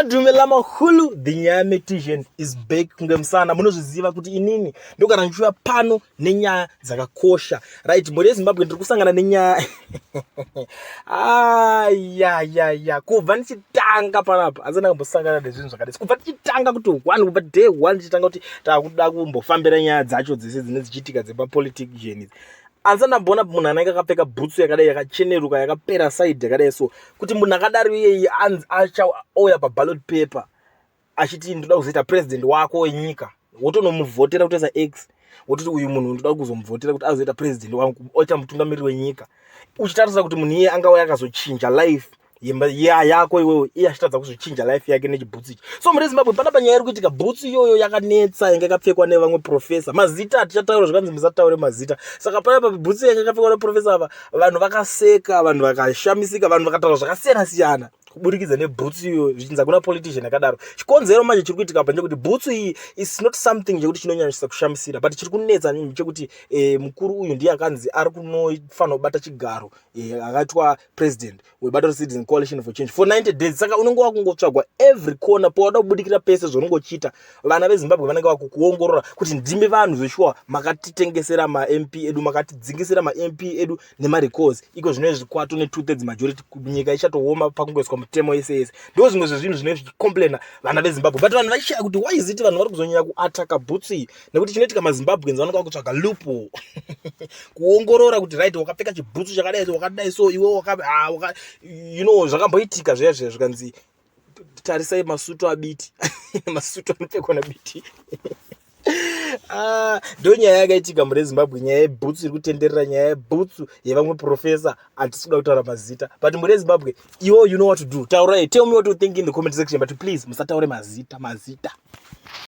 Madumela mahulu, the nyaya metician is back kunge musana. Munozviziva kuti inini ndogara ndichiuya pano nenyaya dzakakosha. Right, mhuri yeZimbabwe, ndiri kusangana nenyaya ayayaya. Kubva ndichitanga panapa asi ndakambosangana nezvinhu zvakadai. Kubva tichitanga kuti one, kubva day one tichitanga kuti takuda kumbofambira nyaya dzacho dzese dzine dzichiitika dzemapolitician idzi, asi ndamboona munhu anenge akapfeka bhutsu yakadai, yakacheneruka, yakapera side yakadai. So kuti munhu akadaro iyeye achauya paballot paper achiti ndoda kuzoita president wako wenyika, wotonomuvhotera kutoisa X, wototi uyu munhu ndoda kuzomuvhotera kuti azoita president wangu, oita mutungamiriri wenyika, uchitarisa kuti munhu iye angauya akazochinja life yako iwewe, iye achitadza kuzochinja life yake nechibhutsu ichi. So muri Zimbabwe panapa nyaya iri kuitika, bhutsu iyoyo yakanetsa, yanga yakapfekwa nevamwe profesa. Mazita hatichataura, zvakanzi musataure mazita. Saka panapa bhutsu yanga yakapfekwa neprofesa ava, vanhu vakaseka, vanhu vakashamisika, vanhu vakataura zvakasiyana siyana kuburikidza nebhutsu iyoyo, zvichinzi hakuna politician yakadaro. Chikonzero manje chiri kuitika apa ndechekuti bhutsu iyi is not something chekuti chinonyanyisa kushamisira, but chiri kunetsa ndechekuti mukuru uyu ndiye akanzi ari kunofanira kubata chigaro, akaitwa president webato reCitizen Coalition for Change for 90 days. Saka unenge wakungotsvagwa every corner pawada kubudikira, pese zvaunenge uchiita, vana veZimbabwe vanenge vakukuongorora kuti ndimi vanhu zveshuwa makatitengesera maMP edu, makatidzingisira maMP edu nemarecalls. Iko zvino zvikwato ne2/3 majority, nyika ichatooma pakungoiswa mutemo yese yese. Ndo zvimwe zvezvinhu zvinenge zvichicomplaina vana veZimbabwe, but vanhu vachishaya kuti why is it vanhu vari kuzonyanya kuataka bhutsu iyi, nekuti chinoitika, maZimbabweans vanonga vakutsvaga loophole kuongorora kuti right, wakapfeka chibhutsu chakadai, wakadai, so iwe waka, ah, waka, zvakamboitika zviya zviya, zvikanzi tarisai masutu aBiti, masutu anopfekwa naBiti. Ah, ndo nyaya yakaitika mune Zimbabwe, nyaya yebhutsu iri kutenderera, nyaya yebhutsu yevamwe profesa. Hatisi kuda kutaura mazita, but mune Zimbabwe iwo, you know what to do. Taurai, tell me what you think in the comment section, but please musataure mazita, mazita.